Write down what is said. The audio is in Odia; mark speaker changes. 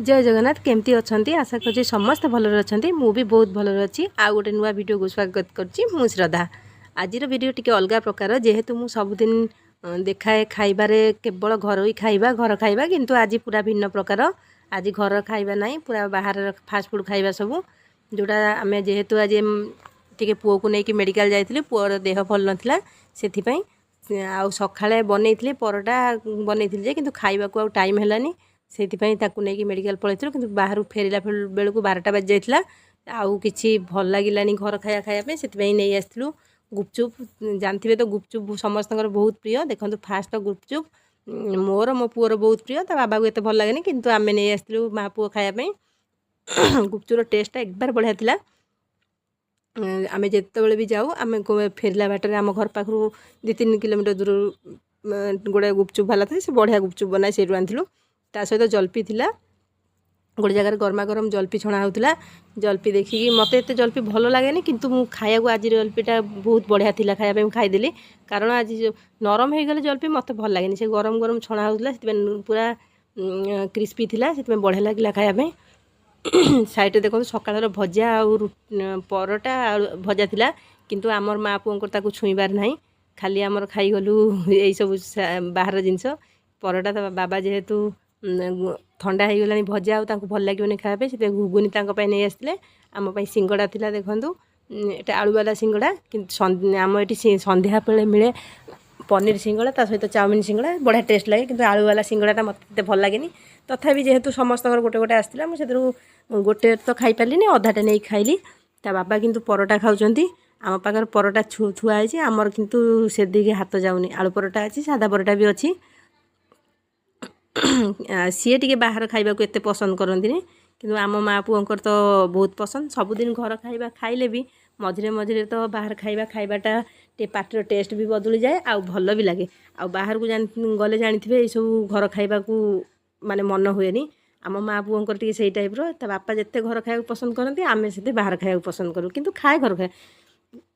Speaker 1: ଜୟ ଜଗନ୍ନାଥ। କେମିତି ଅଛନ୍ତି? ଆଶା କରୁଛି ସମସ୍ତେ ଭଲରେ ଅଛନ୍ତି। ମୁଁ ବି ବହୁତ ଭଲରେ ଅଛି। ଆଉ ଗୋଟେ ନୂଆ ଭିଡ଼ିଓକୁ ସ୍ୱାଗତ କରୁଛି। ମୁଁ ଶ୍ରଦ୍ଧା। ଆଜିର ଭିଡ଼ିଓ ଟିକେ ଅଲଗା ପ୍ରକାର। ଯେହେତୁ ମୁଁ ସବୁଦିନ ଦେଖାଏ ଖାଇବାରେ କେବଳ ଘରୋଇ ଖାଇବା, ଘର ଖାଇବା, କିନ୍ତୁ ଆଜି ପୁରା ଭିନ୍ନ ପ୍ରକାର। ଆଜି ଘର ଖାଇବା ନାହିଁ, ପୁରା ବାହାରର ଫାଷ୍ଟଫୁଡ଼୍ ଖାଇବା ସବୁ। ଯେଉଁଟା ଆମେ ଯେହେତୁ ଆଜି ଟିକେ ପୁଅକୁ ନେଇକି ମେଡ଼ିକାଲ ଯାଇଥିଲି, ପୁଅର ଦେହ ଭଲ ନଥିଲା ସେଥିପାଇଁ। ଆଉ ସକାଳେ ବନେଇଥିଲି, ପରଟା ବନେଇଥିଲି ଯେ, କିନ୍ତୁ ଖାଇବାକୁ ଆଉ ଟାଇମ୍ ହେଲାନି। ସେଇଥିପାଇଁ ତାକୁ ନେଇକି ମେଡ଼ିକାଲ ପଳେଇଥିଲୁ। କିନ୍ତୁ ବାହାରୁ ଫେରିଲା ବେଳକୁ 12ଟା ବାଜି ଯାଇଥିଲା। ଆଉ କିଛି ଭଲ ଲାଗିଲାନି ଘର ଖାଇବା ଖାଇବା ପାଇଁ। ସେଥିପାଇଁ ନେଇ ଆସିଥିଲୁ ଗୁପଚୁପ୍। ଜାଣିଥିବେ ତ, ଗୁପଚୁପ୍ ସମସ୍ତଙ୍କର ବହୁତ ପ୍ରିୟ। ଦେଖନ୍ତୁ, ଫାଷ୍ଟ ଗୁପଚୁପ୍ ମୋର, ମୋ ପୁଅର ବହୁତ ପ୍ରିୟ। ତା ବାବାକୁ ଏତେ ଭଲ ଲାଗେନି, କିନ୍ତୁ ଆମେ ନେଇ ଆସିଥିଲୁ ମା ପୁଅ ଖାଇବା ପାଇଁ। ଗୁପଚୁପ୍ର ଟେଷ୍ଟଟା ଏକବାର ବଢ଼ିଆ ଥିଲା। ଆମେ ଯେତେବେଳେ ବି ଯାଉ, ଆମେ ଫେରିଲା ବାଟରେ ଆମ ଘର ପାଖରୁ 2-3 କିଲୋମିଟର ଦୂରରୁ ଗୋଟେ ଗୁପଚୁପ୍ ବାଲା ଥାଏ, ସେ ବଢ଼ିଆ ଗୁପଚୁପ୍ ବନାଏ, ସେଇଠୁ ଆଣିଥିଲୁ। ତା ସହିତ ଜଲପି ଥିଲା। ଗୋଟେ ଜାଗାରେ ଗରମା ଗରମ ଜଲପି ଛଣା ହେଉଥିଲା। ଜଲପି ଦେଖିକି, ମୋତେ ଏତେ ଜଲପି ଭଲ ଲାଗେନି, କିନ୍ତୁ ମୁଁ ଖାଇବାକୁ ଆଜି ଜଲପିଟା ବହୁତ ବଢ଼ିଆ ଥିଲା ଖାଇବା ପାଇଁ, ମୁଁ ଖାଇଦେଲି। କାରଣ ଆଜି ନରମ ହେଇଗଲେ ଜଲପି ମୋତେ ଭଲ ଲାଗେନି। ସେ ଗରମ ଗରମ ଛଣା ହେଉଥିଲା, ସେଥିପାଇଁ ପୁରା କ୍ରିସ୍ପି ଥିଲା, ସେଥିପାଇଁ ବଢ଼ିଆ ଲାଗିଲା ଖାଇବା ପାଇଁ। ସାଇଡ଼୍ରେ ଦେଖନ୍ତୁ, ସକାଳର ଭଜା ଆଉ ପରଟା ଆଉ ଭଜା ଥିଲା, କିନ୍ତୁ ଆମର ମା ପୁଅଙ୍କର ତାକୁ ଛୁଇଁବାର ନାହିଁ। ଖାଲି ଆମର ଖାଇଗଲୁ ଏଇସବୁ ବାହାର ଜିନିଷ। ପରଟା ତା ବାବା ଯେହେତୁ ଥଣ୍ଡା ହେଇଗଲାଣି ଭଜା, ଆଉ ତାଙ୍କୁ ଭଲ ଲାଗିବନି ଖାଇବା ପାଇଁ, ସେଥିପାଇଁ ଘୁଗୁନି ତାଙ୍କ ପାଇଁ ନେଇ ଆସିଥିଲେ। ଆମ ପାଇଁ ସିଙ୍ଗଡ଼ା ଥିଲା। ଦେଖନ୍ତୁ, ଏଇଟା ଆଳୁବାଲା ସିଙ୍ଗଡ଼ା। କିନ୍ତୁ ଆମ ଏଠି ସନ୍ଧ୍ୟା ବେଳେ ମିଳେ ପନିର ସିଙ୍ଗଡ଼ା, ତା ସହିତ ଚାଉମିନ ସିଙ୍ଗଡ଼ା, ବଢ଼ିଆ ଟେଷ୍ଟ ଲାଗେ। କିନ୍ତୁ ଆଳୁବାଲା ସିଙ୍ଗଡ଼ାଟା ମୋତେ ଏତେ ଭଲ ଲାଗେନି। ତଥାପି ଯେହେତୁ ସମସ୍ତଙ୍କର ଗୋଟେ ଗୋଟେ ଆସିଥିଲା, ମୁଁ ସେଥିରୁ ଗୋଟେ ତ ଖାଇପାରିଲିନି, ଅଧାଟା ନେଇ ଖାଇଲି। ତା ବାବା କିନ୍ତୁ ପରଟା ଖାଉଛନ୍ତି। ଆମ ପାଖରେ ପରଟା ଥୁଆ ହେଇଛି, ଆମର କିନ୍ତୁ ସେଦିକି ହାତ ଯାଉନି। ଆଳୁ ପରଟା ଅଛି, ସାଧା ପରଟା ବି ଅଛି। ସିଏ ଟିକେ ବାହାର ଖାଇବାକୁ ଏତେ ପସନ୍ଦ କରନ୍ତିନି, କିନ୍ତୁ ଆମ ମା ପୁଅଙ୍କର ତ ବହୁତ ପସନ୍ଦ। ସବୁଦିନ ଘର ଖାଇବା ଖାଇଲେ ବି ମଝିରେ ମଝିରେ ତ ବାହାର ଖାଇବା ଖାଇବାଟା ଟିକେ ପାଟିର ଟେଷ୍ଟ ବି ବଦଳିଯାଏ ଆଉ ଭଲ ବି ଲାଗେ। ଆଉ ବାହାରକୁ ଗଲେ ଜାଣିଥିବେ, ଏଇସବୁ ଘର ଖାଇବାକୁ ମାନେ ମନ ହୁଏନି। ଆମ ମା ପୁଅଙ୍କର ଟିକେ ସେଇ ଟାଇପ୍ର। ତା ବାପା ଯେତେ ଘର ଖାଇବାକୁ ପସନ୍ଦ କରନ୍ତି, ଆମେ ସେତେ ବାହାର ଖାଇବାକୁ ପସନ୍ଦ କରୁ, କିନ୍ତୁ ଖାଏ ଘର ଖାଇବା।